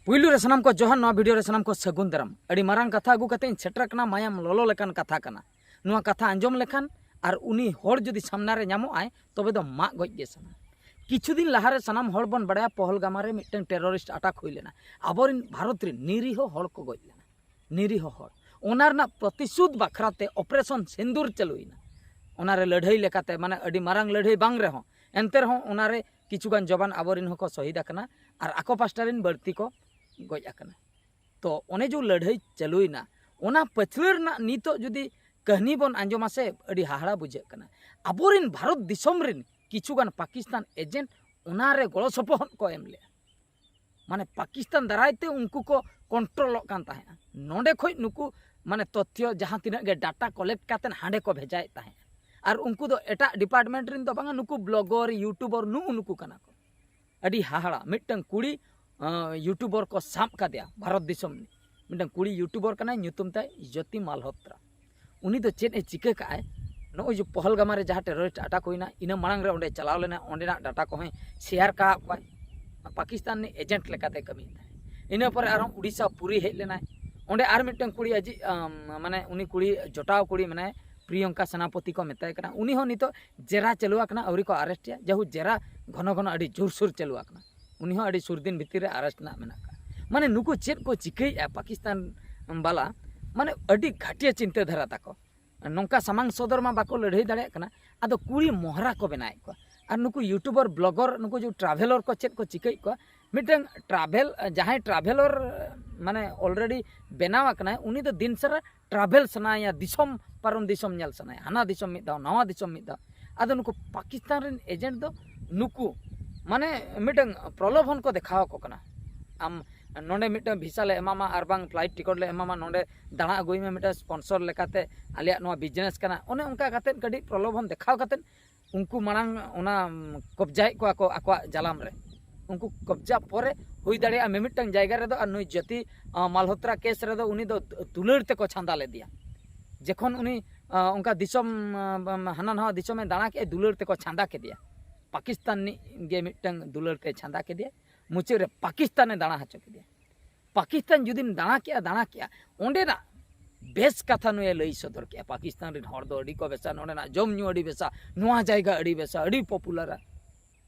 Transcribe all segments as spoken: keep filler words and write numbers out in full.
ᱯᱩᱭᱞᱩ ᱨᱮ ᱥᱟᱱᱟᱢ ᱠᱚ ᱡᱚᱦᱟᱨ, ᱱᱚᱣᱟ ᱵᱷᱤᱰᱤᱭᱳ ᱨᱮ ᱥᱟᱱᱟᱢ ᱠᱚ ᱥᱟᱹᱜᱩᱱ ᱫᱟᱨᱟᱢ᱾ ᱟᱹᱰᱤ ᱢᱟᱨᱟᱝ ᱠᱟᱛᱷᱟ ᱟᱹᱜᱩ ᱠᱟᱛᱮ ᱤᱧ ᱥᱮᱴᱮᱨ ᱟᱠᱟᱱᱟ, ᱢᱟᱭᱟᱢ ᱞᱚᱞᱚ ᱞᱮᱠᱟᱱ ᱠᱟᱛᱷᱟ ᱠᱟᱱᱟ᱾ ᱱᱚᱣᱟ ᱠᱟᱛᱷᱟ ᱟᱸᱡᱚᱢ ᱞᱮᱠᱷᱟᱱ ᱟᱨ ᱩᱱᱤ ᱦᱚᱲ ᱡᱩᱫᱤ ᱥᱟᱢᱱᱟ ᱨᱮ ᱧᱟᱢᱚᱜ ᱟᱭ, ᱛᱚᱵᱮ ᱫᱚ ᱢᱟᱜ ᱜᱚᱡ ᱜᱮ ᱥᱟᱱᱟ᱾ ᱠᱤᱪᱷᱩ ᱫᱤᱱ ᱞᱟᱦᱟᱨᱮ ᱥᱟᱱᱟᱢ ᱦᱚᱲ ᱵᱚᱱ ᱵᱟᱲᱟᱭᱟ, ᱯᱚᱦᱚᱞᱜᱟᱢᱟ ᱨᱮ ᱢᱤᱫᱴᱟᱝ ᱴᱮᱨᱚᱨᱤᱥᱴ ᱟᱴᱟᱠ ᱦᱩᱭ ᱞᱮᱱᱟ᱾ ᱟᱵᱚᱨᱮᱱ ᱵᱷᱟᱨᱚᱛ ᱨᱮᱱ ᱱᱤᱨᱤᱦᱚ ᱦᱚᱲ ᱠᱚ ᱜᱚᱡ ᱞᱮᱱᱟ, ᱱᱤᱨᱤᱦᱚ ᱦᱚᱲ᱾ ᱚᱱᱟ ᱨᱮᱱᱟᱜ ᱯᱨᱚᱛᱤᱥᱳᱫᱷ ᱵᱟᱠᱷᱨᱟ ᱛᱮ ᱚᱯᱟᱨᱮᱥᱚᱱ ᱥᱤᱱᱫᱩᱨ ᱪᱟᱹᱞᱩᱭᱮᱱᱟ᱾ ᱚᱱᱟᱨᱮ ᱞᱟᱹᱲᱦᱟᱹᱭ ᱞᱮᱠᱟᱛᱮ, ᱢᱟᱱᱮ, ᱟᱹᱰᱤ ᱢᱟᱨᱟᱝ ᱞᱟᱹᱲᱦᱟᱹᱭ ᱵᱟᱝ ᱨᱮᱦᱚᱸ, ᱮᱱᱛᱮ ᱨᱮᱦᱚᱸ ᱚᱱᱟᱨᱮ ᱠᱤᱪᱷᱩᱜᱟᱱ ᱡᱚᱵᱟᱱ ᱟᱵᱚᱨᱮᱱ ᱦᱚᱸᱠᱚ ᱥᱚᱦᱤᱫ ᱟᱠᱟᱱᱟ ᱟᱨ ᱟᱠᱚ ᱯᱟᱥᱴᱟ ᱨᱮᱱ ᱵᱟᱹᱲᱛᱤ ᱠᱚ ᱜᱚᱡ ᱟᱠᱟᱱᱟ᱾ ᱛᱚ, ᱚᱱᱮ ᱡᱮ ᱞᱟᱹᱲᱦᱟᱹᱭ ᱪᱟᱹᱞᱩᱭᱮᱱᱟ, ᱚᱱᱟ ᱯᱟᱹᱪᱷᱞᱟᱹ ᱨᱮᱱᱟᱜ ᱱᱤᱛᱚᱜ ᱡᱩᱫᱤ ᱠᱟᱹᱦᱱᱤ ᱵᱚᱱ ᱟᱸᱡᱚᱢᱟ ᱥᱮ, ᱟᱹᱰᱤ ᱦᱟᱦᱟᱲᱟ ᱵᱩᱡᱷᱟᱹᱜ ᱠᱟᱱᱟ᱾ ᱟᱵᱚᱨᱮᱱ ᱵᱷᱟᱨᱚᱛ ᱫᱤᱥᱚᱢ ᱨᱮᱱ ᱠᱤᱪᱷᱩᱜᱟᱱ ᱯᱟᱠᱤᱥᱛᱟᱱ ᱮᱡᱮᱱᱴ ᱚᱱᱟᱨᱮ ᱜᱚᱲᱚ ᱥᱚᱯᱚᱦᱚᱫ ᱠᱚ ᱮᱢ ᱞᱮᱫᱼᱟ᱾ ᱢᱟᱱᱮ, ᱯᱟᱠᱤᱥᱛᱟᱱ ᱫᱟᱨᱟᱭ ᱛᱮ ᱩᱱᱠᱩ ᱠᱚ ᱠᱚᱱᱴᱨᱳᱞᱚᱜ ᱠᱟᱱ ᱛᱟᱦᱮᱸᱫᱼᱟ᱾ ᱱᱚᱰᱮ ᱠᱷᱚᱡ ᱱᱩᱠᱩ, ᱢᱟᱱᱮ, ᱛᱚᱛᱷᱭᱚ ᱡᱟᱦᱟᱸ ᱛᱤᱱᱟᱹᱜ ᱜᱮ ᱰᱟᱴᱟ ᱠᱚᱞᱮᱠᱴ ᱠᱟᱛᱮᱫ ᱦᱟᱸᱰᱮ ᱠᱚ ᱵᱷᱮᱡᱟᱭᱮᱫ ᱛᱟᱦᱮᱸᱫᱼᱟ᱾ ᱟᱨ ᱩᱱᱠᱩ ᱫᱚ ᱮᱴᱟᱜ ᱰᱤᱯᱟᱨᱴᱢᱮᱱᱴ ᱨᱮᱱ ᱫᱚ ᱵᱟᱝᱟ, ᱱᱩᱠᱩ ᱵᱞᱚᱜᱚᱨ, ᱭᱩᱴᱩᱵᱚᱨ, ᱱᱩᱜᱼᱩ ᱱᱩᱠᱩ ᱠᱟᱱᱟ ᱠᱚ᱾ ᱟᱹᱰᱤ ᱦᱟᱦᱟᱲᱟ᱾ ᱢᱤᱫᱴᱟᱝ ᱠᱩᱲᱤ, ᱟᱸ, ᱭᱩᱴᱩᱵᱚᱨ ᱠᱚ ᱥᱟᱵ ᱠᱟᱫᱮᱭᱟ ᱵᱷᱟᱨᱚᱛ ᱫᱤᱥᱚᱢ ᱨᱤᱱᱤᱡ᱾ ᱢᱤᱫᱴᱟᱝ ᱠᱩᱲᱤ ᱭᱩᱴᱩᱵᱚᱨ ᱠᱟᱱᱟᱭ, ᱧᱩᱛᱩᱢ ᱛᱟᱭ ᱡᱳᱛᱤ ᱢᱟᱞᱦᱳᱛᱨᱟ᱾ ᱩᱱᱤ ᱫᱚ ᱪᱮᱫ ᱮ ᱪᱤᱠᱟᱹ ᱠᱟᱜᱼᱟᱭ? ᱱᱚᱜᱼᱚᱭ ᱡᱮ ᱯᱚᱦᱚᱞᱜᱟᱢᱟ ᱨᱮ ᱡᱟᱦᱟᱸ ᱴᱮᱨᱚᱨᱤᱥᱴ ᱟᱴᱟᱠ ᱦᱩᱭᱱᱟ, ᱤᱱᱟᱹ ᱢᱟᱲᱟᱝ ᱨᱮ ᱚᱸᱰᱮ ᱪᱟᱞᱟᱣ ᱞᱮᱱᱟ, ᱚᱸᱰᱮᱱᱟᱜ ᱰᱟᱴᱟ ᱠᱚᱦᱚᱸᱭ ᱥᱮᱭᱟᱨ ᱠᱟᱜ ᱠᱚᱣᱟᱭ᱾ ᱯᱟᱠᱤᱥᱛᱟᱱ ᱨᱤᱱᱤᱡ ᱮᱡᱮᱱᱴ ᱞᱮᱠᱟᱛᱮ ᱠᱟᱹᱢᱤᱭᱮᱫ ᱛᱟᱦᱮᱸᱫ᱾ ᱤᱱᱟᱹ ᱯᱚᱨᱮ ᱟᱨᱦᱚᱸ ᱩᱲᱤᱥᱥᱟ ᱯᱩᱨᱤ ᱦᱮᱡ ᱞᱮᱱᱟᱭ᱾ ᱚᱸᱰᱮ ᱟᱨ ᱢᱤᱫᱴᱟᱝ ᱠᱩᱲᱤ ᱟᱡᱤᱡ, ᱟᱢ, ᱢᱟᱱᱮ, ᱩᱱᱤ ᱠᱩᱲᱤ, ᱡᱚᱴᱟᱣ ᱠᱩᱲᱤ ᱢᱮᱱᱟᱭ, ᱯᱨᱤᱭᱚᱝᱠᱟ ᱥᱮᱱᱟᱯᱚᱛᱤ ᱠᱚ ᱢᱮᱛᱟᱭ ᱠᱟᱱᱟ᱾ ᱩᱱᱤ ᱦᱚᱸ ᱱᱤᱛᱚᱜ ᱡᱮᱨᱟ ᱪᱟᱹᱞᱩ ᱟᱠᱟᱱᱟ, ᱟᱹᱣᱨᱤ ᱠᱚ ᱟᱨᱮᱥᱴ ᱮᱭᱟ᱾ ᱡᱟᱦᱩ ᱡᱮᱨᱟ ᱜᱷᱚᱱᱚ ᱜᱷᱚᱱᱚ ᱟᱹᱰᱤ ᱡᱳᱨᱥᱳᱨ ᱪᱟᱹᱞᱩ ᱟᱠᱟᱱᱟ᱾ ᱩᱱᱤ ᱦᱚᱸ ᱟᱹᱰᱤ ᱥᱩᱨ ᱫᱤᱱ ᱵᱷᱤᱛᱤᱨ ᱨᱮ ᱟᱨᱮᱥᱴ ᱨᱮᱱᱟᱜ ᱢᱮᱱᱟᱜ ᱠᱟᱜᱼᱟ᱾ ᱢᱟᱱᱮ, ᱱᱩᱠᱩ ᱪᱮᱫ ᱠᱚ ᱪᱤᱠᱟᱹᱭᱮᱫᱼᱟ ᱯᱟᱠᱤᱥᱛᱟᱱ ᱵᱟᱞᱟ, ᱢᱟᱱᱮ, ᱟᱹᱰᱤ ᱜᱷᱟᱹᱴᱭᱟᱹ ᱪᱤᱱᱛᱟᱹ ᱫᱷᱟᱨᱟ ᱛᱟᱠᱚ᱾ ᱱᱚᱝᱠᱟ ᱥᱟᱢᱟᱝ ᱥᱚᱫᱚᱨ ᱢᱟ ᱵᱟᱠᱚ ᱞᱟᱹᱲᱦᱟᱹᱭ ᱫᱟᱲᱮᱭᱟᱜ ᱠᱟᱱᱟ, ᱟᱫᱚ ᱠᱩᱲᱤ ᱢᱚᱦᱨᱟ ᱠᱚ ᱵᱮᱱᱟᱣᱮᱫ ᱠᱚᱣᱟ᱾ ᱟᱨ ᱱᱩᱠᱩ ᱭᱩᱴᱩᱵᱟᱨ, ᱵᱞᱚᱜᱚᱨ, ᱱᱩᱠᱩ ᱡᱮ ᱴᱨᱟᱵᱷᱮᱞᱚᱨ ᱠᱚ ᱪᱮᱫ ᱠᱚ ᱪᱤᱠᱟᱹᱭᱮᱫ ᱠᱚᱣᱟ, ᱢᱤᱫᱴᱟᱝ ᱴᱨᱟᱵᱷᱮᱞ, ᱡᱟᱦᱟᱸᱭ ᱴᱨᱟᱵᱷᱮᱞᱚᱨ, ᱢᱟᱱᱮ, ᱚᱞᱨᱮᱰᱤ ᱵᱮᱱᱟᱣ ᱟᱠᱟᱱᱟᱭ, ᱩᱱᱤ ᱫᱚ ᱫᱤᱱ ᱥᱟᱨᱟ ᱴᱨᱟᱵᱷᱮᱞ ᱥᱟᱱᱟᱭᱟ, ᱫᱤᱥᱚᱢ ᱯᱟᱨᱚᱢ ᱫᱤᱥᱚᱢ ᱧᱮᱞ ᱥᱟᱱᱟᱭᱟ, ᱦᱟᱱᱟ ᱫᱤᱥᱚᱢ ᱢᱤᱫ ᱫᱷᱟᱣ, ᱱᱟᱣᱟ ᱫᱤᱥᱚᱢ ᱢᱤᱫ ᱫᱷᱟᱣ᱾ ᱟᱫᱚ ᱱᱩᱠᱩ ᱯᱟᱠᱤᱥᱛᱟᱱ ᱨᱮᱱ ᱮᱡᱮᱱᱴ ᱫᱚ ᱱᱩᱠᱩ, ᱢᱟᱱᱮ, ᱢᱤᱫᱴᱟᱝ ᱯᱨᱚᱞᱳᱵᱷᱚᱱ ᱠᱚ ᱫᱮᱠᱷᱟᱣ ᱟᱠᱚ ᱠᱟᱱᱟ᱾ ᱟᱢ ᱱᱚᱰᱮ ᱢᱤᱫᱴᱟᱝ ᱵᱷᱤᱥᱟ ᱞᱮ ᱮᱢᱟᱢᱟ, ᱟᱨ ᱵᱟᱝ ᱯᱷᱞᱟᱭᱤᱴ ᱴᱤᱠᱤᱴ ᱞᱮ ᱮᱢᱟᱢᱟ, ᱱᱚᱰᱮ ᱫᱟᱬᱟ ᱟᱹᱜᱩᱭ ᱢᱮ ᱢᱤᱫᱴᱟᱝ ᱥᱯᱚᱱᱥᱚᱨ ᱞᱮᱠᱟᱛᱮ, ᱟᱞᱮᱭᱟᱜ ᱱᱚᱣᱟ ᱵᱤᱡᱽᱱᱮᱥ ᱠᱟᱱᱟ᱾ ᱚᱱᱮ ᱚᱱᱠᱟ ᱠᱟᱛᱮᱫ ᱠᱟᱹᱴᱤᱡ ᱯᱨᱚᱞᱳᱵᱷᱚᱱ ᱫᱮᱠᱷᱟᱣ ᱠᱟᱛᱮᱫ ᱩᱱᱠᱩ ᱢᱟᱲᱟᱝ ᱚᱱᱟ ᱠᱚᱵᱡᱟᱭᱮᱫ ᱠᱚᱣᱟ ᱠᱚ ᱟᱠᱚᱣᱟᱜ ᱡᱟᱞᱟᱢ ᱨᱮ᱾ ᱩᱱᱠᱩ ᱠᱚᱵᱡᱟ ᱯᱚᱨᱮ ᱦᱩᱭ ᱫᱟᱲᱮᱭᱟᱜᱼᱟ ᱢᱤᱢᱤᱫᱴᱟᱝ ᱡᱟᱭᱜᱟ ᱨᱮᱫᱚ, ᱟᱨ ᱱᱩᱭ ᱡᱟᱹᱛᱤ, ᱟᱸ, ᱢᱟᱞᱦᱳᱛᱨᱟ ᱠᱮᱥ ᱨᱮᱫᱚ ᱩᱱᱤ ᱫᱚ ᱫᱩᱞᱟᱹᱲ ᱛᱮᱠᱚ ᱪᱷᱟᱸᱫᱟ ᱞᱮᱫᱮᱭᱟ᱾ ᱡᱚᱠᱷᱚᱱ ᱩᱱᱤ, ᱟᱸ, ᱚᱱᱠᱟ ᱫᱤᱥᱚᱢ, ᱟᱸ, ᱦᱟᱱᱟ ᱱᱟᱣᱟ ᱫᱤᱥᱚᱢᱮ ᱫᱟᱬᱟ ᱠᱮᱫᱼᱟ, ᱫᱩᱞᱟᱹᱲ ᱛᱮᱠᱚ ᱪᱷᱟᱸᱫᱟ ᱠᱮᱫᱮᱭᱟ᱾ ᱯᱟᱠᱤᱥᱛᱟᱱ ᱨᱤᱱᱤᱡ ᱜᱮ ᱢᱤᱫᱴᱟᱝ ᱫᱩᱞᱟᱹᱲ ᱛᱮ ᱪᱷᱟᱸᱫᱟ ᱠᱮᱫᱮᱭᱟ᱾ ᱢᱩᱪᱟᱹᱫ ᱨᱮ ᱯᱟᱠᱤᱥᱛᱟᱱᱮ ᱫᱟᱬᱟ ᱦᱚᱪᱚ ᱠᱮᱫᱮᱭᱟ᱾ ᱯᱟᱠᱤᱥᱛᱟᱱ ᱡᱩᱫᱤᱢ ᱫᱟᱬᱟ ᱠᱮᱜᱼᱟ, ᱫᱟᱬᱟ ᱠᱮᱜᱼᱟ, ᱚᱸᱰᱮᱱᱟᱜ ᱵᱮᱥ ᱠᱟᱛᱷᱟ ᱱᱩᱭᱮ ᱞᱟᱹᱭ ᱥᱚᱫᱚᱨ ᱠᱮᱜᱼᱟ᱾ ᱯᱟᱠᱤᱥᱛᱟᱱ ᱨᱮᱱ ᱦᱚᱲ ᱫᱚ ᱟᱹᱰᱤ ᱠᱚ ᱵᱮᱥᱟ, ᱱᱚᱸᱰᱮᱱᱟᱜ ᱡᱚᱢ ᱧᱩ ᱟᱹᱰᱤ ᱵᱮᱥᱟ, ᱱᱚᱣᱟ ᱡᱟᱭᱜᱟ ᱟᱹᱰᱤ ᱵᱮᱥᱟ, ᱟᱹᱰᱤ ᱯᱚᱯᱩᱞᱟᱨᱟ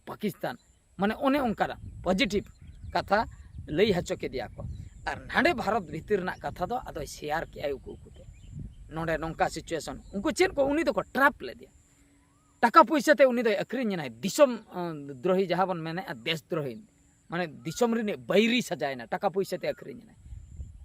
ᱯᱟᱠᱤᱥᱛᱟᱱ᱾ ᱢᱟᱱᱮ ᱚᱱᱮ ᱚᱱᱠᱟᱱᱟᱜ ᱯᱚᱡᱤᱴᱤᱵᱷ ᱠᱟᱛᱷᱟ ᱞᱟᱹᱭ ᱦᱚᱪᱚ ᱠᱮᱫᱮᱭᱟ ᱠᱚ᱾ ᱟᱨ ᱱᱟᱰᱮ ᱵᱷᱟᱨᱚᱛ ᱵᱷᱤᱛᱤᱨ ᱨᱮᱱᱟᱜ ᱠᱟᱛᱷᱟ ᱫᱚ ᱟᱫᱚᱭ ᱥᱮᱭᱟᱨ ᱠᱮᱜᱼᱟᱭ ᱩᱠᱩ ᱩᱠᱩᱛᱮ, ᱱᱚᱸᱰᱮ ᱱᱚᱝᱠᱟ ᱥᱤᱪᱩᱭᱮᱥᱚᱱ᱾ ᱩᱱᱠᱩ ᱪᱮᱫ ᱠᱚ, ᱩᱱᱤ ᱫᱚᱠᱚ ᱴᱨᱟᱯ ᱞᱮᱫᱮᱭᱟ᱾ ᱴᱟᱠᱟ ᱯᱚᱭᱥᱟ ᱛᱮ ᱩᱱᱤ ᱫᱚᱭ ᱟᱹᱠᱷᱨᱤᱧ ᱮᱱᱟᱭ, ᱫᱤᱥᱚᱢ ᱟᱸ, ᱫᱨᱳᱦᱤ ᱡᱟᱦᱟᱸ ᱵᱚᱱ ᱢᱮᱱᱮᱫᱼᱟ, ᱫᱮᱥ ᱫᱨᱳᱦᱤ, ᱢᱟᱱᱮ ᱫᱤᱥᱚᱢ ᱨᱤᱱᱤᱡ ᱵᱟᱹᱭᱨᱤ ᱥᱟᱡᱟᱭᱮᱱᱟ, ᱴᱟᱠᱟ ᱯᱚᱭᱥᱟ ᱛᱮ ᱟᱹᱠᱷᱨᱤᱧ ᱮᱱᱟᱭ᱾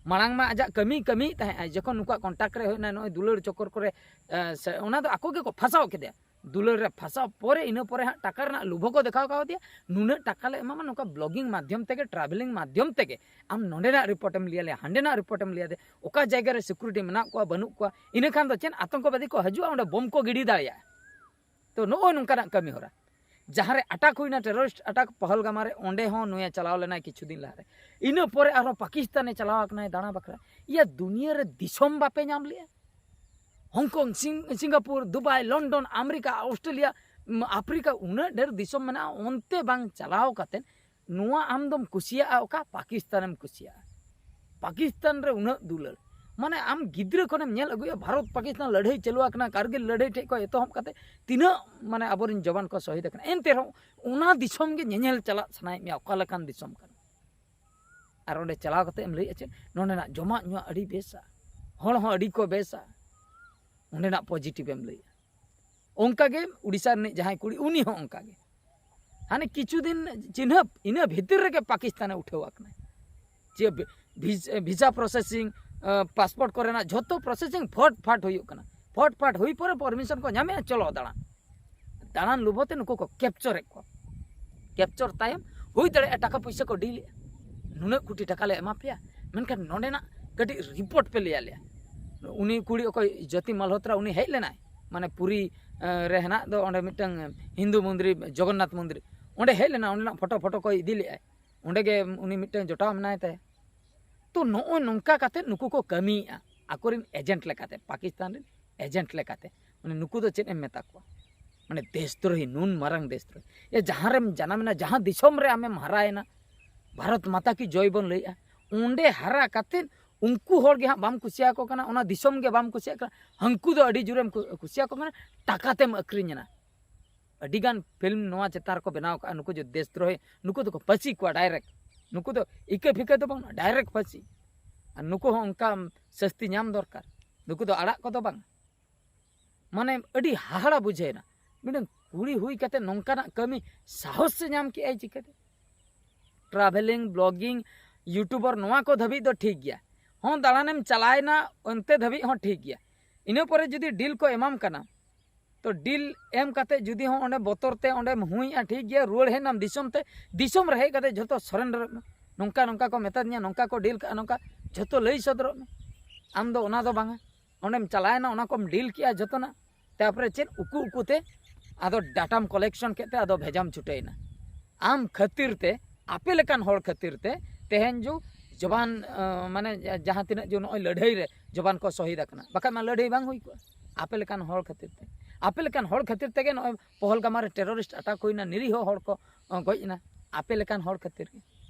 ᱢᱟᱲᱟᱝ ᱢᱟ ᱟᱡᱟᱜ ᱠᱟᱹᱢᱤ ᱠᱟᱹᱢᱤᱭᱮᱫ ᱛᱟᱦᱮᱸᱫ ᱟᱭ, ᱡᱚᱠᱷᱚᱱ ᱱᱩᱠᱩᱣᱟᱜ ᱠᱚᱱᱴᱟᱠᱴ ᱨᱮ ᱦᱮᱡ ᱮᱱᱟ, ᱱᱚᱜᱼᱚᱭ ᱫᱩᱞᱟᱹᱲ ᱪᱚᱠᱚᱨ ᱠᱚᱨᱮ, ᱟᱸ, ᱥᱮ ᱚᱱᱟ ᱫᱚ ᱟᱠᱚ ᱜᱮᱠᱚ ᱯᱷᱟᱸᱥᱟᱣ ᱠᱮᱫᱮᱭᱟ᱾ ᱫᱩᱞᱟᱹᱲ ᱨᱮ ᱯᱷᱟᱸᱥᱟᱣ ᱯᱚᱨᱮ, ᱤᱱᱟᱹ ᱯᱚᱨᱮ ᱦᱟᱸᱜ ᱴᱟᱠᱟ ᱨᱮᱱᱟᱜ ᱞᱩᱵᱷ ᱠᱚ ᱫᱮᱠᱷᱟᱣ ᱠᱟᱣᱫᱮᱭᱟ, ᱱᱩᱱᱟᱹᱜ ᱴᱟᱠᱟ ᱞᱮ ᱮᱢᱟᱢᱟ, ᱱᱚᱝᱠᱟ ᱵᱞᱚᱜᱤᱝ ᱢᱟᱫᱽᱫᱷᱚᱢ ᱛᱮᱜᱮ, ᱴᱨᱟᱵᱷᱮᱞᱤᱝ ᱢᱟᱫᱽᱫᱷᱚᱢ ᱛᱮᱜᱮ ᱟᱢ ᱱᱚᱸᱰᱮᱱᱟᱜ ᱨᱤᱯᱳᱨᱴ ᱮᱢ ᱞᱟᱹᱭ ᱟᱞᱮᱭᱟ, ᱦᱟᱸᱰᱮᱱᱟᱜ ᱨᱤᱯᱳᱨᱴ ᱮᱢ ᱞᱟᱹᱭ ᱟᱞᱮᱭᱟ, ᱚᱠᱟ ᱡᱟᱭᱜᱟ ᱨᱮ ᱥᱤᱠᱩᱨᱤᱴᱤ ᱢᱮᱱᱟᱜ ᱠᱚᱣᱟ ᱵᱟᱹᱱᱩᱜ ᱠᱚᱣᱟ᱾ ᱤᱱᱟᱹ ᱠᱷᱟᱱ ᱫᱚ ᱪᱮᱫ, ᱟᱛᱚᱝᱠᱚᱵᱟᱫᱤ ᱠᱚ ᱦᱤᱡᱩᱜᱼᱟ, ᱚᱸᱰᱮ ᱵᱳᱢ ᱠᱚ ᱜᱤᱰᱤ ᱫᱟᱲᱮᱭᱟᱜᱼᱟ᱾ ᱛᱚ ᱱᱚᱜᱼᱚᱭ ᱱᱚᱝᱠᱟᱱᱟᱜ ᱠᱟᱹᱢᱤ ᱦᱚᱨᱟ, ᱡᱟᱦᱟᱸ ᱨᱮ ᱟᱴᱟᱠ ᱦᱩᱭᱱᱟ, ᱴᱮᱨᱚᱨᱤᱥᱴ ᱟᱴᱟᱠ ᱯᱟᱦᱚᱞᱜᱟᱢᱟ ᱨᱮ, ᱚᱸᱰᱮ ᱦᱚᱸ ᱱᱩᱭᱮ ᱪᱟᱞᱟᱣ ᱞᱮᱱᱟᱭ ᱠᱤᱪᱷᱩ ᱫᱤᱱ ᱞᱟᱦᱟᱨᱮ᱾ ᱤᱱᱟᱹ ᱯᱚᱨᱮ ᱟᱨᱦᱚᱸ ᱯᱟᱠᱤᱥᱛᱟᱱᱮ ᱪᱟᱞᱟᱣ ᱟᱠᱟᱱᱟᱭ ᱫᱟᱬᱟ ᱵᱟᱠᱷᱨᱟ᱾ ᱤᱭᱟ, ᱫᱩᱱᱤᱭᱟᱹ ᱨᱮ ᱫᱤᱥᱚᱢ ᱵᱟᱯᱮ ᱧᱟᱢ ᱞᱮᱜᱼᱟ? ᱦᱚᱝᱠᱚᱝ, ᱥᱤᱝ-, Singapore, Dubai, London, America, Australia, um, Africa, ᱩᱱᱟᱹᱜ ᱰᱷᱮᱨ ᱫᱤᱥᱚᱢ ᱢᱮᱱᱟᱜᱼᱟ, ᱚᱱᱛᱮ ᱵᱟᱝ ᱪᱟᱞᱟᱣ ᱠᱟᱛᱮ ᱱᱚᱣᱟ ᱟᱢ ᱫᱚᱢ ᱠᱩᱥᱤᱭᱟᱜᱼᱟ ᱚᱠᱟ? ᱯᱟᱠᱤᱥᱛᱟᱱᱮᱢ ᱠᱩᱥᱤᱭᱟᱜᱼᱟ᱾ ᱯᱟᱠᱤᱥᱛᱟᱱ ᱨᱮ ᱩᱱᱟᱹᱜ ᱫᱩᱞᱟᱹᱲ, ᱢᱟᱱᱮ ᱟᱢ ᱜᱤᱫᱽᱨᱟᱹ ᱠᱷᱚᱱᱮᱢ ᱧᱮᱞ ᱟᱹᱜᱩᱭᱟ, ᱵᱷᱟᱨᱚᱛ ᱯᱟᱠᱤᱥᱛᱟᱱ ᱞᱟᱹᱲᱦᱟᱹᱭ ᱪᱟᱹᱞᱩ ᱟᱠᱟᱱᱟ, ᱠᱟᱨᱜᱤᱞ ᱞᱟᱹᱲᱦᱟᱹᱭ ᱴᱷᱮᱡ ᱠᱷᱚᱱ ᱮᱛᱚᱦᱚᱵ ᱠᱟᱛᱮ ᱛᱤᱱᱟᱹᱜ ᱢᱟᱱᱮ ᱟᱵᱚᱨᱮᱱ ᱡᱚᱣᱟᱱ ᱠᱚ ᱥᱚᱦᱤᱫ ᱟᱠᱟᱱᱟ, ᱮᱱᱛᱮ ᱨᱮᱦᱚᱸ ᱚᱱᱟ ᱫᱤᱥᱚᱢ ᱜᱮ ᱧᱮᱧᱮᱞ ᱪᱟᱞᱟᱜ ᱥᱟᱱᱟᱭᱮᱫ ᱢᱮᱭᱟ, ᱚᱠᱟ ᱞᱮᱠᱟᱱ ᱫᱤᱥᱚᱢ ᱠᱟᱱᱟ᱾ ᱟᱨ ᱚᱸᱰᱮ ᱪᱟᱞᱟᱣ ᱠᱟᱛᱮ ᱮᱢ ᱞᱟᱹᱭᱮᱫᱼᱟ ᱪᱮᱫ, ᱱᱚᱸᱰᱮᱱᱟᱜ ᱡᱚᱢᱟᱜ ᱧᱩᱣᱟᱜ ᱟᱹᱰᱤ ᱵᱮᱥᱟ, ᱦᱚᱲ ᱦᱚᱸ ᱟᱹᱰᱤ ᱠᱚ ᱵᱮᱥᱟ, ᱚᱸᱰᱮᱱᱟᱜ ᱯᱚᱡᱤᱴᱤᱵᱷ ᱮᱢ ᱞᱟᱹᱭᱟ᱾ ᱚᱱᱠᱟᱜᱮ ᱩᱲᱤᱥᱥᱟ ᱨᱤᱱᱤᱡ ᱡᱟᱦᱟᱸᱭ ᱠᱩᱲᱤ, ᱩᱱᱤ ᱦᱚᱸ ᱚᱱᱠᱟᱜᱮ, ᱦᱟᱱᱮ ᱠᱤᱪᱷᱩ ᱫᱤᱱ ᱪᱤᱱᱦᱟᱹᱯ, ᱤᱱᱟᱹ ᱵᱷᱤᱛᱤᱨ ᱨᱮᱜᱮ ᱯᱟᱠᱤᱥᱛᱟᱱᱮ ᱩᱴᱷᱟᱹᱣ ᱟᱠᱟᱱᱟᱭ᱾ ᱪᱮᱫ ᱵᱷᱤ-, ᱵᱷᱤᱥ-, ᱵᱷᱤᱥᱟ ᱯᱨᱚᱥᱮᱥᱤᱝ, ᱟᱸ, ᱯᱟᱥᱯᱳᱨᱴ ᱠᱚᱨᱮᱱᱟᱜ ᱡᱷᱚᱛᱚ ᱯᱨᱚᱥᱮᱥᱤᱝ ᱯᱷᱚᱴ ᱯᱷᱟᱴ ᱦᱩᱭᱩᱜ ᱠᱟᱱᱟ᱾ ᱯᱷᱚᱴ ᱯᱷᱟᱴ ᱦᱩᱭ ᱯᱚᱨᱮ ᱯᱟᱨᱢᱤᱥᱚᱱ ᱠᱚ ᱧᱟᱢᱮᱜᱼᱟ, ᱪᱚᱞᱚ ᱫᱟᱬᱟᱱ᱾ ᱫᱟᱬᱟᱱ ᱞᱩᱵᱷᱚ ᱛᱮ ᱱᱩᱠᱩ ᱠᱚ ᱠᱮᱯᱪᱚᱨᱮᱫ ᱠᱚᱣᱟ᱾ ᱠᱮᱯᱪᱚᱨ ᱛᱟᱭᱚᱢ ᱦᱩᱭ ᱫᱟᱲᱮᱭᱟᱜᱼᱟ ᱴᱟᱠᱟ ᱯᱩᱭᱥᱟᱹ ᱠᱚ ᱰᱤᱞᱮᱜᱼᱟ, ᱱᱩᱱᱟᱹᱜ ᱠᱳᱴᱤ ᱴᱟᱠᱟ ᱞᱮ ᱮᱢᱟ ᱯᱮᱭᱟ, ᱢᱮᱱᱠᱷᱟᱱ ᱱᱚᱸᱰᱮᱱᱟᱜ ᱠᱟᱹᱴᱤᱡ ᱨᱤᱯᱳᱨᱴ ᱯᱮ ᱞᱟᱹᱭ ᱟᱞᱮᱭᱟ᱾ ᱩᱱᱤ ᱠᱩᱲᱤ ᱚᱠᱚᱭ ᱡᱳᱛᱤ ᱢᱟᱞᱦᱳᱛᱨᱟ, ᱩᱱᱤ ᱦᱮᱡ ᱞᱮᱱᱟᱭ, ᱢᱟᱱᱮ ᱯᱩᱨᱤ, ᱟᱸ, ᱨᱮ ᱦᱮᱱᱟᱜ ᱫᱚ ᱚᱸᱰᱮ ᱢᱤᱫᱴᱟᱝ ᱦᱤᱱᱫᱩ ᱢᱚᱱᱫᱤᱨ, ᱡᱚᱜᱚᱱᱱᱟᱛᱷ ᱢᱚᱱᱫᱤᱨ, ᱚᱸᱰᱮ ᱦᱮᱡ ᱞᱮᱱᱟ, ᱚᱸᱰᱮᱱᱟᱜ ᱯᱷᱳᱴᱳ, ᱯᱷᱳᱴᱳ ᱠᱚᱭ ᱤᱫᱤ ᱞᱮᱜᱼᱟᱭ᱾ ᱚᱸᱰᱮ ᱜᱮ ᱩᱱᱤ ᱢᱤᱫᱴᱟᱝ ᱡᱚᱴᱟᱣ ᱢᱮᱱᱟᱭ ᱛᱟᱭᱟ᱾ ᱛᱚ ᱱᱚᱜᱼᱚᱭ ᱱᱚᱝᱠᱟ ᱠᱟᱛᱮ ᱱᱩᱠᱩ ᱠᱚ ᱠᱟᱹᱢᱤᱭᱮᱫᱼᱟ ᱟᱠᱚᱨᱮᱱ ᱮᱡᱮᱱᱴ ᱞᱮᱠᱟᱛᱮ, ᱯᱟᱠᱤᱥᱛᱟᱱ ᱨᱮᱱ ᱮᱡᱮᱱᱴ ᱞᱮᱠᱟᱛᱮ᱾ ᱢᱟᱱᱮ ᱱᱩᱠᱩ ᱫᱚ ᱪᱮᱫ ᱮᱢ ᱢᱮᱛᱟ ᱠᱚᱣᱟ? ᱢᱟᱱᱮ ᱫᱮᱥᱫᱨᱳᱦᱤ, ᱱᱩᱱ ᱢᱟᱨᱟᱝ ᱫᱮᱥᱫᱨᱳᱦᱤ᱾ ᱮ, ᱡᱟᱦᱟᱸ ᱨᱮᱢ ᱡᱟᱱᱟᱢᱮᱱᱟ, ᱡᱟᱦᱟᱸ ᱫᱤᱥᱚᱢ ᱨᱮ ᱟᱢᱮᱢ ᱦᱟᱨᱟᱭᱮᱱᱟ, ᱵᱷᱟᱨᱚᱛ ᱢᱟᱛᱟ ᱠᱤ ᱡᱚᱭ ᱵᱚᱱ ᱞᱟᱹᱭᱮᱜᱼᱟ, ᱚᱸᱰᱮ ᱦᱟᱨᱟ ᱠᱟᱛᱮᱫ ᱩᱱᱠᱩ ᱦᱚᱲ ᱜᱮ ᱦᱟᱸᱜ ᱵᱟᱢ ᱠᱩᱥᱤᱭᱟᱠᱚ ᱠᱟᱱᱟ, ᱚᱱᱟ ᱫᱤᱥᱚᱢ ᱜᱮ ᱵᱟᱢ ᱠᱩᱥᱤᱭᱟᱜ ᱠᱟᱱᱟ, ᱦᱟᱹᱱᱠᱩ ᱫᱚ ᱟᱹᱰᱤ ᱡᱳᱨᱮᱢ ᱠᱩ- ᱠᱩᱥᱤᱭᱟᱠᱚ ᱠᱟᱱᱟ, ᱴᱟᱠᱟ ᱛᱮᱢ ᱟᱹᱠᱷᱨᱤᱧ ᱮᱱᱟ᱾ ᱟᱹᱰᱤᱜᱟᱱ ᱯᱷᱤᱞᱢ ᱱᱚᱣᱟ ᱪᱮᱛᱟᱱ ᱨᱮᱠᱚ ᱵᱮᱱᱟᱣ ᱠᱟᱜᱼᱟ, ᱱᱩᱠᱩ ᱡᱮ ᱫᱮᱥᱫᱨᱳᱦᱤ, ᱱᱩᱠᱩ ᱫᱚᱠᱚ ᱯᱟᱹᱥᱤ ᱠᱚᱣᱟ ᱰᱟᱭᱨᱮᱠᱴ᱾ ᱱᱩᱠᱩ ᱫᱚ ᱤᱠᱟᱹ ᱯᱷᱤᱠᱟᱹ ᱫᱚ ᱵᱟᱝ, ᱰᱟᱭᱨᱮᱠᱴ ᱯᱟᱹᱥᱤ᱾ ᱟᱨ ᱱᱩᱠᱩ ᱦᱚᱸ ᱚᱱᱠᱟ ᱥᱟᱹᱥᱛᱤ ᱧᱟᱢ ᱫᱚᱨᱠᱟᱨ, ᱱᱩᱠᱩ ᱫᱚ ᱟᱲᱟᱜ ᱠᱚᱫᱚ ᱵᱟᱝ᱾ ᱢᱟᱱᱮ ᱟᱹᱰᱤ ᱦᱟᱦᱟᱲᱟ ᱵᱩᱡᱷᱟᱹᱣᱮᱱᱟ, ᱢᱤᱫᱴᱟᱝ ᱠᱩᱲᱤ ᱦᱩᱭ ᱠᱟᱛᱮ ᱱᱚᱝᱠᱟᱱᱟᱜ ᱠᱟᱹᱢᱤ ᱥᱟᱦᱚᱥ ᱥᱮ ᱧᱟᱢ ᱠᱮᱜᱼᱟᱭ ᱪᱤᱠᱟᱹᱛᱮ? ᱴᱨᱟᱵᱷᱮᱞᱤᱝ, ᱵᱞᱚᱜᱤᱝ, ᱭᱩᱴᱩᱵᱟᱨ, ᱱᱚᱣᱟ ᱠᱚ ᱫᱷᱟᱹᱵᱤᱡ ᱫᱚ ᱴᱷᱤᱠ ᱜᱮᱭᱟ᱾ ᱦᱚᱸ, ᱫᱟᱬᱟᱱᱮᱢ ᱪᱟᱞᱟᱣᱮᱱᱟ, ᱚᱱᱛᱮ ᱫᱷᱟᱹᱵᱤᱡ ᱦᱚᱸ ᱴᱷᱤᱠ ᱜᱮᱭᱟ᱾ ᱤᱱᱟᱹ ᱯᱚᱨᱮ ᱡᱩᱫᱤ ᱰᱤᱞ ᱠᱚ ᱮᱢᱟᱢ ᱠᱟᱱᱟ, ᱛᱚ ᱰᱤᱞ ᱮᱢ ᱠᱟᱛᱮ ᱡᱩᱫᱤ ᱦᱚᱸ ᱚᱸᱰᱮ ᱵᱚᱛᱚᱨ ᱛᱮ ᱚᱸᱰᱮᱢ ᱦᱩᱭᱮᱜᱼᱟ, ᱴᱷᱤᱠ ᱜᱮᱭᱟ, ᱨᱩᱣᱟᱹᱲ ᱦᱮᱡ ᱮᱱᱟᱢ ᱫᱤᱥᱚᱢ ᱛᱮ, ᱫᱤᱥᱚᱢ ᱨᱮ ᱦᱮᱡ ᱠᱟᱛᱮ ᱡᱷᱚᱛᱚ ᱥᱚᱨᱮᱱᱰᱟᱨᱚᱜ ᱢᱮ, ᱱᱚᱝᱠᱟ ᱱᱚᱝᱠᱟ ᱠᱚ ᱢᱮᱛᱟᱫᱤᱧᱟ, ᱱᱚᱝᱠᱟ ᱠᱚ ᱰᱤᱞ ᱠᱟᱜᱼᱟ, ᱱᱚᱝᱠᱟ ᱡᱷᱚᱛᱚ ᱞᱟᱹᱭ ᱥᱚᱫᱚᱨᱚᱜ ᱢᱮ᱾ ᱟᱢ ᱫᱚ ᱚᱱᱟ ᱫᱚ ᱵᱟᱝᱟ, ᱚᱸᱰᱮᱢ ᱪᱟᱞᱟᱣᱮᱱᱟ, ᱚᱱᱟ ᱠᱚᱢ ᱰᱤᱞ ᱠᱮᱜᱼᱟ ᱡᱷᱚᱛᱚᱱᱟᱜ, ᱛᱟᱨᱯᱚᱨᱮ ᱪᱮᱫ ᱩᱠᱩ ᱩᱠᱩ ᱛᱮ ᱟᱫᱚ ᱰᱟᱴᱟᱢ ᱠᱟᱞᱮᱠᱥᱚᱱ ᱠᱮᱫ ᱛᱮ ᱟᱫᱚ ᱵᱷᱮᱡᱟᱢ ᱪᱷᱩᱴᱟᱹᱣᱮᱱᱟ᱾ ᱟᱢ ᱠᱷᱟᱹᱛᱤᱨ ᱛᱮ, ᱟᱯᱮ ᱞᱮᱠᱟᱱ ᱦᱚᱲ ᱠᱷᱟᱹᱛᱤᱨ ᱛᱮ ᱛᱮᱦᱮᱧ ᱡᱩ ᱡᱚᱵᱟᱱ, ᱟᱸ, ᱢᱟᱱᱮ ᱡᱟ- ᱡᱟᱦᱟᱸ ᱛᱤᱱᱟᱹᱜ ᱡᱩ ᱱᱚᱜᱼᱚᱭ ᱞᱟᱹᱲᱦᱟᱹᱭ ᱨᱮ ᱡᱚᱵᱟᱱ ᱠᱚ ᱥᱚᱦᱤᱫ ᱟᱠᱟᱱᱟ, ᱵᱟᱠᱷᱟᱱ ᱢᱟ ᱞᱟᱹᱲᱦᱟᱹᱭ ᱵᱟᱝ ᱦᱩᱭ ᱠᱚᱜᱼᱟ᱾ ᱟᱯᱮ ᱞᱮᱠᱟᱱ ᱦᱚᱲ ᱠᱷᱟᱹᱛᱤᱨ ᱛᱮ, ᱟᱯᱮ ᱞᱮᱠᱟᱱ ᱦᱚᱲ ᱠᱷᱟᱹᱛᱤᱨ ᱛᱮᱜᱮ ᱱᱚᱜᱼᱚᱭ ᱯᱚᱦᱚᱞᱜᱟᱢᱟ ᱨᱮ ᱴᱮᱨᱚᱨᱤᱥᱴ ᱟᱴᱟᱠ ᱦᱩᱭᱱᱟ, ᱱᱤᱨᱤᱦᱚ ᱦᱚᱲ ᱠᱚ, ᱟᱸ, ᱜᱚᱡ ᱮᱱᱟ, ᱟᱯᱮ ᱞᱮᱠᱟᱱ ᱦᱚᱲ ᱠᱷᱟᱹᱛᱤᱨ ᱜᱮ᱾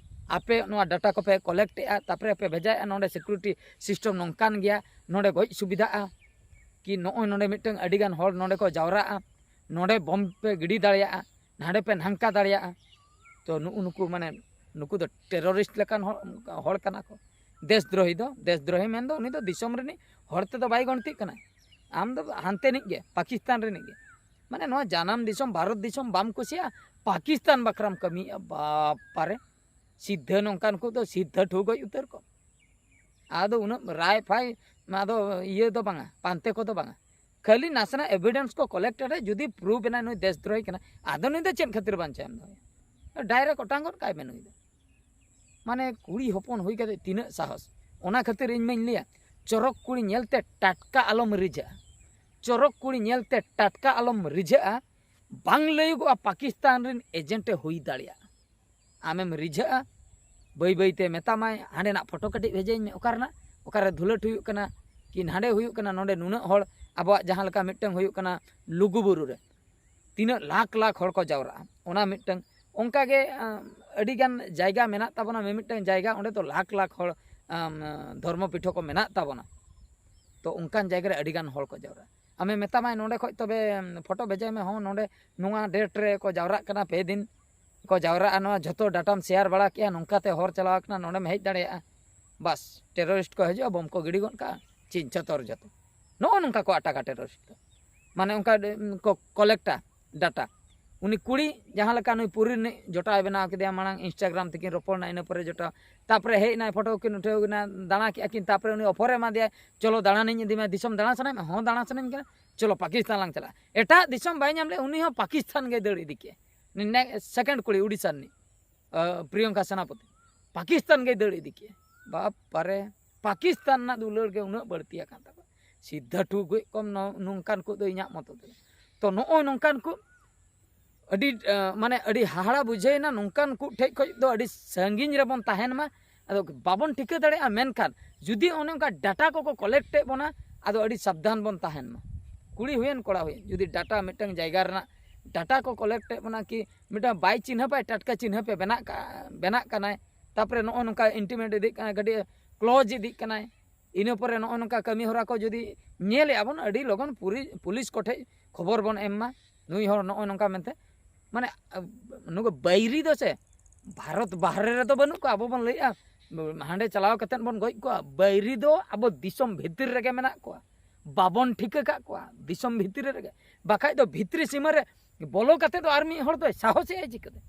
ᱟᱯᱮ ᱱᱚᱣᱟ ᱰᱟᱴᱟ ᱠᱚᱯᱮ ᱠᱟᱞᱮᱠᱴ ᱮᱜᱼᱟ, ᱛᱟᱨᱯᱚᱨᱮ ᱯᱮ ᱵᱷᱮᱡᱟᱭᱮᱜᱼᱟ, ᱱᱚᱰᱮ ᱥᱤᱠᱩᱨᱤᱴᱤ ᱥᱤᱥᱴᱮᱢ ᱱᱚᱝᱠᱟᱱ ᱜᱮᱭᱟ, ᱱᱚᱰᱮ ᱜᱚᱡ ᱥᱩᱵᱤᱫᱷᱟᱜᱼᱟ, ᱠᱤ ᱱᱚᱜᱼᱚᱭ ᱱᱚᱰᱮ ᱢᱤᱫᱴᱟᱝ ᱟᱹᱰᱤᱜᱟᱱ ᱦᱚᱲ ᱱᱚᱰᱮ ᱠᱚ ᱡᱟᱣᱨᱟᱜᱼᱟ, ᱱᱚᱰᱮ ᱵᱚᱢ ᱯᱮ ᱜᱤᱰᱤ ᱫᱟᱲᱮᱭᱟᱜᱼᱟ, ᱱᱟᱰᱮ ᱯᱮ ᱱᱷᱟᱝᱠᱟ ᱫᱟᱲᱮᱭᱟᱜᱼᱟ᱾ ᱛᱚ ᱱᱩᱜᱼᱩ ᱱᱩᱠᱩ ᱢᱟᱱᱮ ᱱᱩᱠᱩ ᱫᱚ ᱴᱮᱨᱚᱨᱤᱥᱴ ᱞᱮᱠᱟᱱ ᱦᱚᱲ, ᱦᱚᱲ ᱠᱟᱱᱟ ᱠᱚ᱾ ᱫᱮᱥᱫᱨᱳᱦᱤ ᱫᱚ, ᱫᱮᱥᱫᱨᱳᱦᱤ ᱢᱮᱱᱫᱚ ᱩᱱᱤ ᱫᱚ ᱫᱤᱥᱚᱢ ᱨᱤᱱᱤᱡ ᱦᱚᱲ ᱛᱮᱫᱚ ᱵᱟᱭ ᱜᱚᱱᱛᱤᱜ ᱠᱟᱱᱟ᱾ ᱟᱢ ᱫᱚ ᱦᱟᱱᱛᱮ ᱨᱤᱱᱤᱡ ᱜᱮ, ᱯᱟᱠᱤᱥᱛᱟᱱ ᱨᱤᱱᱤᱡ ᱜᱮ᱾ ᱢᱟᱱᱮ ᱱᱚᱣᱟ ᱡᱟᱱᱟᱢ ᱫᱤᱥᱚᱢ ᱵᱷᱟᱨᱚᱛ ᱫᱤᱥᱚᱢ ᱵᱟᱢ ᱠᱩᱥᱤᱭᱟᱜᱼᱟ, ᱯᱟᱠᱤᱥᱛᱟᱱ ᱵᱟᱠᱷᱨᱟᱢ ᱠᱟᱹᱢᱤᱭᱮᱜᱼᱟ, ᱵᱟᱯᱟᱨᱮ᱾ ᱥᱤᱫᱷᱟᱹ ᱱᱚᱝᱠᱟᱱ ᱠᱚ ᱫᱚ ᱥᱤᱫᱷᱟᱹ ᱴᱷᱩ ᱜᱚᱡ ᱩᱛᱟᱹᱨ ᱠᱚ᱾ ᱟᱫᱚ ᱩᱱᱟᱹᱜ ᱨᱟᱭ ᱯᱷᱟᱭ, ᱟᱫᱚ ᱤᱭᱟᱹ ᱫᱚ ᱵᱟᱝᱟ, ᱯᱟᱱᱛᱮ ᱠᱚᱫᱚ ᱵᱟᱝᱟ᱾ ᱠᱷᱟᱹᱞᱤ ᱱᱟᱥᱮᱱᱟᱜ ᱮᱵᱷᱤᱰᱮᱱᱥ ᱠᱚ ᱠᱟᱞᱮᱠᱴ ᱮᱫᱟ, ᱡᱩᱫᱤ ᱯᱨᱩᱯ ᱮᱱᱟ ᱱᱩᱭ ᱫᱮᱥᱫᱨᱳᱦᱤ ᱠᱟᱱᱟ, ᱟᱫᱚ ᱱᱩᱭ ᱫᱚ ᱪᱮᱫ ᱠᱷᱟᱹᱛᱤᱨ ᱵᱟᱧᱪᱟᱣ ᱮᱢ ᱫᱚᱦᱚᱭᱟ? ᱰᱟᱭᱨᱮᱠᱴ ᱚᱴᱟᱝ ᱜᱚᱫ ᱠᱟᱭ ᱢᱮ ᱱᱩᱭ ᱫᱚ᱾ ᱢᱟᱱᱮ ᱠᱩᱲᱤ ᱦᱚᱯᱚᱱ ᱦᱩᱭ ᱠᱟᱛᱮ ᱛᱤᱱᱟᱹᱜ ᱥᱟᱦᱚᱥ? ᱚᱱᱟ ᱠᱷᱟᱹᱛᱤᱨ ᱤᱧ ᱢᱟᱧ ᱞᱟᱹᱭᱟ, ᱪᱚᱨᱚᱠ ᱠᱩᱲᱤ ᱧᱮᱞᱛᱮ ᱴᱟᱴᱠᱟ ᱟᱞᱚᱢ ᱨᱤᱡᱷᱟᱹᱜᱼᱟ᱾ ᱪᱚᱨᱚᱠ ᱠᱩᱲᱤ ᱧᱮᱞᱛᱮ ᱴᱟᱴᱠᱟ ᱟᱞᱚᱢ ᱨᱤᱡᱷᱟᱹᱜᱼᱟ᱾ ᱵᱟᱝ ᱞᱟᱹᱭᱚᱜᱚᱜᱼᱟ ᱯᱟᱠᱤᱥᱛᱟᱱ ᱨᱮᱱ ᱮᱡᱮᱱᱴ ᱮ ᱦᱩᱭ ᱫᱟᱲᱮᱭᱟᱜᱼᱟ᱾ ᱟᱢᱮᱢ ᱨᱤᱡᱷᱟᱹᱜᱼᱟ, ᱵᱟᱹᱭ ᱵᱟᱹᱭᱛᱮ ᱢᱮᱛᱟᱢᱟᱭ, "ᱦᱟᱸᱰᱮᱱᱟᱜ ᱯᱷᱳᱴᱳ ᱠᱟᱹᱴᱤᱡ ᱵᱷᱮᱡᱟᱧ ᱢᱮ, ᱚᱠᱟ ᱨᱮᱱᱟᱜ, ᱚᱠᱟᱨᱮ ᱫᱷᱩᱞᱟᱹᱴ ᱦᱩᱭᱩᱜ ᱠᱟᱱᱟ, ᱠᱤ ᱱᱟᱸᱰᱮ ᱦᱩᱭᱩᱜ ᱠᱟᱱᱟ, ᱱᱚᱸᱰᱮ ᱱᱩᱱᱟᱹᱜ ᱦᱚᱲ, ᱟᱵᱚᱣᱟᱜ ᱡᱟᱦᱟᱸ ᱞᱮᱠᱟ ᱢᱤᱫᱴᱟᱝ ᱦᱩᱭᱩᱜ ᱠᱟᱱᱟ ᱞᱩᱜᱩᱵᱩᱨᱩ ᱨᱮ, ᱛᱤᱱᱟᱹᱜ ᱞᱟᱠᱷ ᱞᱟᱠᱷ ᱦᱚᱲ ᱠᱚ ᱡᱟᱣᱨᱟᱜᱼᱟ", ᱚᱱᱟ ᱢᱤᱫᱴᱟᱝ᱾ ᱚᱱᱠᱟᱜᱮ, ᱟᱸ, ᱟᱹᱰᱤᱜᱟᱱ ᱡᱟᱭᱜᱟ ᱢᱮᱱᱟᱜ ᱛᱟᱵᱚᱱᱟ, ᱢᱤᱢᱤᱫᱴᱟᱝ ᱡᱟᱭᱜᱟ ᱚᱸᱰᱮ ᱫᱚ ᱞᱟᱠᱷ ᱞᱟᱠᱷ ᱦᱚᱲ ᱟᱢ, ᱫᱷᱚᱨᱢᱚ ᱯᱤᱴᱷᱟᱹ ᱠᱚ ᱢᱮᱱᱟᱜ ᱛᱟᱵᱚᱱᱟ᱾ ᱛᱚ ᱚᱱᱠᱟᱱ ᱡᱟᱭᱜᱟ ᱨᱮ ᱟᱹᱰᱤᱜᱟᱱ ᱦᱚᱲ ᱠᱚ ᱡᱟᱣᱨᱟᱜᱼᱟ᱾ ᱟᱢᱮ ᱢᱮᱛᱟᱢᱟᱭ ᱱᱚᱸᱰᱮ ᱠᱷᱚᱡ ᱛᱚᱵᱮ ᱯᱷᱳᱴᱳ ᱵᱷᱮᱡᱟᱭ ᱢᱮ, ᱦᱚᱸ ᱱᱚᱸᱰᱮ ᱱᱚᱣᱟ ᱰᱮᱴ ᱨᱮ ᱠᱚ ᱡᱟᱣᱨᱟᱜ ᱠᱟᱱᱟ, ᱯᱮ ᱫᱤᱱ ᱠᱚ ᱡᱟᱣᱨᱟᱜᱼᱟ, ᱱᱚᱣᱟ ᱡᱷᱚᱛᱚ ᱰᱟᱴᱟᱢ ᱥᱮᱭᱟᱨ ᱵᱟᱲᱟ ᱠᱮᱜᱼᱟ, ᱱᱚᱝᱠᱟᱛᱮ ᱦᱚᱨ ᱪᱟᱞᱟᱣ ᱟᱠᱟᱱᱟ, ᱱᱚᱸᱰᱮᱢ ᱦᱮᱡ ᱫᱟᱲᱮᱭᱟᱜᱼᱟ᱾ ᱵᱟᱥ, ᱴᱮᱨᱚᱨᱤᱥᱴ ᱠᱚ ᱦᱤᱡᱩᱜᱼᱟ, ᱵᱳᱢ ᱠᱚ ᱜᱤᱰᱤ ᱜᱚᱫ ᱠᱟᱜᱼᱟ, ᱪᱤᱱ ᱪᱷᱚᱛᱚᱨ ᱡᱚᱛᱚ᱾ ᱱᱚᱜᱼᱚ ᱱᱚᱝᱠᱟ ᱠᱚ ᱟᱴᱟᱠᱟ ᱴᱮᱨᱚᱨᱤᱥᱴ ᱫᱚ᱾ ᱢᱟᱱᱮ ᱚᱱᱠᱟ ᱠᱚ ᱠᱚᱞᱮᱠᱴᱟ ᱰᱟᱴᱟ᱾ ᱩᱱᱤ ᱠᱩᱲᱤ ᱡᱟᱦᱟᱸ ᱞᱮᱠᱟ ᱱᱩᱭ ᱯᱩᱨᱤ ᱨᱤᱱᱤᱡ ᱡᱚᱴᱟᱣᱮ ᱵᱮᱱᱟᱣ ᱠᱮᱫᱮᱭᱟ, ᱢᱟᱲᱟᱝ ᱤᱱᱥᱴᱟᱜᱨᱟᱢ ᱛᱮᱠᱤᱱ ᱨᱚᱯᱚᱲ ᱮᱱᱟ, ᱤᱱᱟᱹ ᱯᱚᱨᱮ ᱡᱚᱴᱟᱣ, ᱛᱟᱯᱚᱨᱮ ᱦᱮᱡ ᱮᱱᱟᱭ, ᱯᱷᱳᱴᱳ ᱠᱤᱱ ᱩᱴᱷᱟᱹᱣ ᱠᱤᱱᱟ, ᱫᱟᱬᱟ ᱠᱮᱜᱼᱟ ᱠᱤᱱ, ᱛᱟᱯᱚᱨᱮ ᱩᱱᱤ ᱚᱯᱷᱟᱨᱮ ᱮᱢᱟ ᱫᱮᱭᱟ, "ᱪᱚᱞᱚ ᱫᱟᱬᱟᱱᱤᱧ ᱤᱫᱤ ᱢᱮᱭᱟ, ᱫᱤᱥᱚᱢ ᱫᱟᱬᱟ ᱥᱟᱱᱟᱭᱮᱫ ᱢᱮᱭᱟ?" "ᱦᱚᱸ, ᱫᱟᱬᱟ ᱥᱟᱱᱟᱧ ᱠᱟᱱᱟ, ᱪᱚᱞᱚ ᱯᱟᱠᱤᱥᱛᱟᱱ ᱞᱟᱝ ᱪᱟᱞᱟᱜᱼᱟ᱾" ᱮᱴᱟᱜ ᱫᱤᱥᱚᱢ ᱵᱟᱭ ᱧᱟᱢ ᱞᱮᱫ, ᱩᱱᱤ ᱦᱚᱸ ᱯᱟᱠᱤᱥᱛᱟᱱ ᱜᱮᱭ ᱫᱟᱹᱲ ᱤᱫᱤ ᱠᱮᱜᱼᱟ᱾ ᱩᱱᱤ ᱱᱮ-, ᱥᱮᱠᱮᱱᱰ ᱠᱩᱲᱤ ᱳᱰᱤᱥᱟ ᱨᱤᱱᱤᱡ, ᱟᱹ, ᱯᱨᱤᱭᱚᱝᱠᱟ ᱥᱮᱱᱟᱯᱚᱛᱤ, ᱯᱟᱠᱤᱥᱛᱟᱱ ᱜᱮᱭ ᱫᱟᱹᱲ ᱤᱫᱤ ᱠᱮᱜᱼᱟ᱾ ᱵᱟᱯᱟᱨᱮ, ᱯᱟᱠᱤᱥᱛᱟᱱ ᱨᱮᱱᱟᱜ ᱫᱩᱞᱟᱹᱲ ᱜᱮ ᱩᱱᱟᱹᱜ ᱵᱟᱹᱲᱛᱤ ᱟᱠᱟᱱ ᱛᱟᱠᱚᱣᱟ᱾ ᱥᱤᱫᱷᱟᱹ ᱴᱷᱩ ᱜᱚᱡ ᱠᱚᱢ ᱱᱚ-, ᱱᱚᱝᱠᱟᱱ ᱠᱚ ᱫᱚ ᱤᱧᱟᱹᱜ ᱢᱚᱛ ᱛᱮᱫᱚ᱾ ᱛᱚ ᱱᱚᱜᱼᱚᱭ ᱱᱚᱝᱠᱟᱱ ᱠᱚ ᱟᱹᱰᱤ, ᱟᱹ, ᱢᱟᱱᱮ ᱟᱹᱰᱤ ᱦᱟᱦᱟᱲᱟ ᱵᱩᱡᱷᱟᱹᱣᱮᱱᱟ ᱱᱚᱝᱠᱟᱱ ᱠᱚ ᱴᱷᱮᱡ ᱠᱷᱚᱡ ᱫᱚ ᱟᱹᱰᱤ ᱥᱟᱺᱜᱤᱧ ᱨᱮᱵᱚᱱ ᱛᱟᱦᱮᱱ ᱢᱟ᱾ ᱟᱫᱚ ᱵᱟᱵᱚᱱ ᱴᱷᱤᱠᱟᱹ ᱫᱟᱲᱮᱭᱟᱜᱼᱟ, ᱢᱮᱱᱠᱷᱟᱱ ᱡᱩᱫᱤ ᱚᱱᱮ ᱚᱱᱠᱟ ᱰᱟᱴᱟ ᱠᱚᱠᱚ ᱠᱚᱞᱮᱠᱴ ᱮᱫ ᱵᱚᱱᱟ, ᱟᱫᱚ ᱟᱹᱰᱤ ᱥᱟᱵᱫᱷᱟᱱ ᱵᱚᱱ ᱛᱟᱦᱮᱱ ᱢᱟ᱾ ᱠᱩᱲᱤ ᱦᱩᱭᱮᱱ ᱠᱚᱲᱟ ᱦᱩᱭᱮᱱ, ᱡᱩᱫᱤ ᱰᱟᱴᱟ ᱢᱤᱫᱴᱟᱝ ᱡᱟᱭᱜᱟ ᱨᱮᱱᱟᱜ ᱰᱟᱴᱟ ᱠᱚ ᱠᱚᱞᱮᱠᱴ ᱮᱫ ᱵᱚᱱᱟ, ᱠᱤ ᱢᱤᱫᱴᱟᱝ ᱵᱟᱭ ᱪᱤᱱᱦᱟᱹᱯᱟᱭ, ᱴᱟᱴᱠᱟ ᱪᱤᱱᱦᱟᱹᱯᱮ ᱵᱮᱱᱟᱜ ᱠᱟ-, ᱵᱮᱱᱟᱜ ᱠᱟᱱᱟᱭ, ᱛᱟᱯᱚᱨᱮ ᱱᱚᱜᱼᱚ ᱱᱚᱝᱠᱟ ᱤᱱᱴᱤᱢᱮᱴ ᱤᱫᱤᱜ ᱠᱟᱱᱟᱭ, ᱠᱟᱹᱴᱤᱡ ᱠᱞᱳᱡᱽ ᱤᱫᱤᱜ ᱠᱟᱱᱟᱭ, ᱤᱱᱟᱹ ᱯᱚᱨᱮ ᱱᱚᱜᱼᱚ ᱱᱚᱝᱠᱟ ᱠᱟᱹᱢᱤ ᱦᱚᱨᱟ ᱠᱚ ᱡᱩᱫᱤ ᱧᱮᱞᱮᱜᱼᱟ ᱵᱚᱱ, ᱟᱹᱰᱤ ᱞᱚᱜᱚᱱ ᱯᱩᱨᱤ-, ᱯᱩᱞᱤᱥ ᱠᱚᱴᱷᱮᱡ ᱠᱷᱚᱵᱚᱨ ᱵᱚᱱ ᱮᱢ ᱢᱟ, ᱱᱩᱭ ᱦᱚᱲ ᱱᱚᱜᱼᱚ ᱱᱚᱝᱠᱟ ᱢᱮᱱᱛᱮ᱾ ᱢᱟᱱᱮ, ᱟᱵ-, ᱱᱩᱠᱩ ᱵᱟᱹᱭᱨᱤ ᱫᱚ ᱥᱮ, ᱵᱷᱟᱨᱚᱛ ᱵᱟᱦᱨᱮ ᱨᱮᱫᱚ ᱵᱟᱹᱱᱩᱜ ᱠᱚᱣᱟ, ᱟᱵᱚ ᱵᱚᱱ ᱞᱟᱹᱭᱮᱜᱼᱟ ᱦᱟᱸᱰᱮ ᱪᱟᱞᱟᱣ ᱠᱟᱛᱮᱫ ᱵᱚᱱ ᱜᱚᱡ ᱠᱚᱣᱟ᱾ ᱵᱟᱹᱭᱨᱤ ᱫᱚ ᱟᱵᱚ ᱫᱤᱥᱚᱢ ᱵᱷᱤᱛᱤᱨ ᱨᱮᱜᱮ ᱢᱮᱱᱟᱜ ᱠᱚᱣᱟ, ᱵᱟᱵᱚᱱ ᱴᱷᱤᱠᱟᱹ ᱠᱟᱜ ᱠᱚᱣᱟ ᱫᱤᱥᱚᱢ ᱵᱷᱤᱛᱤᱨ ᱨᱮᱜᱮ᱾ ᱵᱟᱠᱷᱟᱡ ᱫᱚ ᱵᱷᱤᱛᱨᱤ ᱥᱤᱢᱟᱹ ᱨᱮ ᱵᱚᱞᱚ ᱠᱟᱛᱮᱫ ᱫᱚ ᱟᱨ ᱢᱤᱫ ᱦᱚᱲ ᱫᱚᱭ ᱥᱟᱦᱚᱥᱮᱜᱼᱟᱭ ᱪᱤᱠᱟᱹᱛᱮ?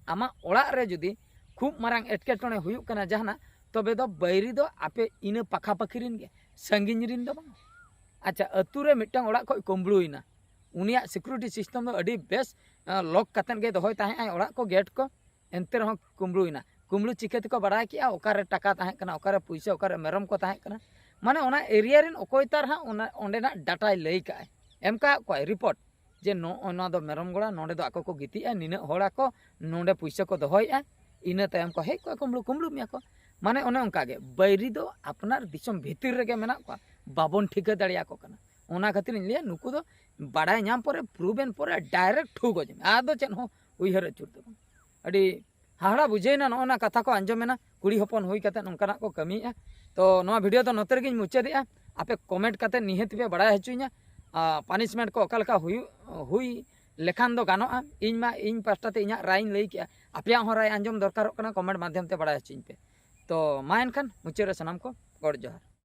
ᱟᱢᱟᱜ ᱚᱲᱟᱜ ᱨᱮ ᱡᱩᱫᱤ ᱠᱷᱩᱵ ᱢᱟᱨᱟᱝ ᱮᱴᱠᱮᱴᱚᱬᱮ ᱦᱩᱭᱩᱜ ᱠᱟᱱᱟ ᱡᱟᱦᱟᱱᱟᱜ, ᱛᱚᱵᱮ ᱫᱚ ᱵᱟᱹᱭᱨᱤ ᱫᱚ ᱟᱯᱮ ᱤᱱᱟᱹ ᱯᱟᱠᱷᱟ ᱯᱟᱹᱠᱷᱤ ᱨᱮᱱ ᱜᱮ, ᱥᱟᱺᱜᱤᱧ ᱨᱮᱱ ᱫᱚ ᱵᱟᱝ᱾ ᱟᱪᱪᱷᱟ, ᱟᱹᱛᱩ ᱨᱮ ᱢᱤᱫᱴᱟᱝ ᱚᱲᱟᱜ ᱠᱷᱚᱡ ᱠᱩᱢᱵᱽᱲᱩᱭᱮᱱᱟ, ᱩᱱᱤᱭᱟᱜ ᱥᱤᱠᱩᱨᱤᱴᱤ ᱥᱤᱥᱴᱮᱢ ᱫᱚ ᱟᱹᱰᱤ ᱵᱮᱥ, ᱟᱸ, ᱞᱚᱠ ᱠᱟᱛᱮᱫ ᱜᱮ ᱫᱚᱦᱚᱭ ᱛᱟᱦᱮᱸᱜ ᱟᱭ ᱚᱲᱟᱜ ᱠᱚ, ᱜᱮᱴ ᱠᱚ, ᱮᱱᱛᱮ ᱨᱮᱦᱚᱸ ᱠᱩᱢᱵᱽᱲᱩᱭᱮᱱᱟ᱾ ᱠᱩᱢᱵᱽᱲᱩ ᱪᱤᱠᱟᱹ ᱛᱮᱠᱚ ᱵᱟᱲᱟᱭ ᱠᱮᱜᱼᱟ ᱚᱠᱟᱨᱮ ᱴᱟᱠᱟ ᱛᱟᱦᱮᱸ ᱠᱟᱱᱟ, ᱚᱠᱟᱨᱮ ᱯᱩᱭᱥᱟᱹ, ᱚᱠᱟᱨᱮ ᱢᱮᱨᱚᱢ ᱠᱚ ᱛᱟᱦᱮᱸ ᱠᱟᱱᱟ? ᱢᱟᱱᱮ ᱚᱱᱟ ᱮᱨᱤᱭᱟ ᱨᱮᱱ ᱚᱠᱚᱭ ᱛᱟᱨ ᱦᱟᱸᱜ ᱚᱱᱟ, ᱚᱸᱰᱮᱱᱟᱜ ᱰᱟᱴᱟᱭ ᱞᱟᱹᱭ ᱠᱟᱜᱼᱟᱭ, ᱮᱢ ᱠᱟᱜ ᱠᱚᱣᱟᱭ ᱨᱤᱯᱳᱨᱴ ᱡᱮ ᱱᱚᱜᱼᱚ ᱱᱚᱣᱟ ᱫᱚ ᱢᱮᱨᱚᱢ ᱜᱚᱲᱟ, ᱱᱚᱸᱰᱮ ᱫᱚ ᱟᱠᱚ ᱠᱚ ᱜᱤᱛᱤᱡᱼᱟ, ᱱᱤᱱᱟᱹᱜ ᱦᱚᱲ ᱟᱠᱚ, ᱱᱚᱸᱰᱮ ᱯᱩᱭᱥᱟᱹ ᱠᱚ ᱫᱚᱦᱚᱭᱮᱜᱼᱟ, ᱤᱱᱟᱹ ᱛᱟᱭᱚᱢ ᱠᱚ ᱦᱮᱡ ᱠᱚᱜᱼᱟ, ᱠᱩᱢᱵᱽᱲᱩ, ᱠᱩᱢᱵᱽᱲᱩ ᱢᱮᱭᱟ ᱠᱚ᱾ ᱢᱟᱱᱮ ᱚᱱᱮ ᱚᱱᱠᱟ ᱜᱮ ᱵᱟᱹᱭᱨᱤ ᱫᱚ ᱟᱯᱱᱟᱨ ᱫᱤᱥᱚᱢ ᱵᱷᱤᱛᱤᱨ ᱨᱮᱜᱮ ᱢᱮᱱᱟᱜ ᱠᱚᱣᱟ, ᱵᱟᱵᱚᱱ ᱴᱷᱤᱠᱟᱹ ᱫᱟᱲᱮᱭᱟᱠᱚ ᱠᱟᱱᱟ᱾ ᱚᱱᱟ ᱠᱷᱟᱹᱛᱤᱨ ᱤᱧ ᱞᱟᱹᱭᱟ ᱱᱩᱠᱩ ᱫᱚ ᱵᱟᱲᱟᱭ ᱧᱟᱢ ᱯᱚᱨᱮ, ᱯᱨᱩᱵᱷ ᱮᱱ ᱯᱚᱨᱮ ᱰᱟᱭᱨᱮᱠᱴ ᱴᱷᱩ ᱜᱚᱡ ᱢᱮ, ᱟᱫᱚ ᱪᱮᱫ ᱦᱚᱸ ᱩᱭᱦᱟᱹᱨ ᱟᱹᱪᱩᱨ ᱫᱚ ᱵᱟᱝ᱾ ᱟᱹᱰᱤ ᱦᱟᱦᱟᱲᱟ ᱵᱩᱡᱷᱟᱹᱣᱮᱱᱟ ᱱᱚᱜᱼᱚ ᱱᱟ ᱠᱟᱛᱷᱟ ᱠᱚ ᱟᱸᱡᱚᱢᱮᱱᱟ, ᱠᱩᱲᱤ ᱦᱚᱯᱚᱱ ᱦᱩᱭ ᱠᱟᱛᱮ ᱱᱚᱝᱠᱟᱱᱟᱜ ᱠᱚ ᱠᱟᱹᱢᱤᱭᱮᱫᱼᱟ᱾ ᱛᱚ ᱱᱚᱣᱟ ᱵᱷᱤᱰᱤᱭᱳ ᱫᱚ ᱱᱚᱛᱮ ᱨᱮᱜᱮᱧ ᱢᱩᱪᱟᱹᱫᱮᱜᱼᱟ᱾ ᱟᱯᱮ ᱠᱚᱢᱮᱱᱴ ᱠᱟᱛᱮ ᱱᱤᱦᱟᱹᱛ ᱯᱮ ᱵᱟᱲᱟᱭ ᱦᱚᱪᱚᱧᱟ, ᱯᱟᱱᱤᱥᱢᱮᱱᱴ ᱠᱚ ᱚᱠᱟ ᱞᱮᱠᱟ ᱦᱩᱭᱩᱜ ᱦᱩᱭ ᱞᱮᱠᱷᱟᱱ ᱫᱚ ᱜᱟᱱᱚᱜᱼᱟ᱾ ᱤᱧ ᱢᱟ ᱤᱧ ᱯᱟᱥᱴᱟ ᱛᱮ ᱤᱧᱟᱹᱜ ᱨᱟᱭᱤᱧ ᱞᱟᱹᱭ ᱠᱮᱜᱼᱟ, ᱟᱯᱮᱭᱟᱜ ᱦᱚᱸ ᱨᱟᱭ ᱟᱸᱡᱚᱢ ᱫᱚᱨᱠᱟᱨᱚᱜ ᱠᱟᱱᱟ, ᱠᱚᱢᱮᱱᱴ ᱢᱟᱫᱽᱫᱷᱚᱢ ᱛᱮ ᱵᱟᱲᱟᱭ ᱦᱚᱪᱚᱧ ᱯᱮ᱾ ᱛᱚ ᱢᱟ ᱮᱱᱠᱷᱟᱱ ᱢᱩᱪᱟᱹᱫ ᱨᱮ ᱥᱟᱱᱟᱢ ᱠᱚ ᱜᱚᱰ ᱡᱚᱦᱟᱨ᱾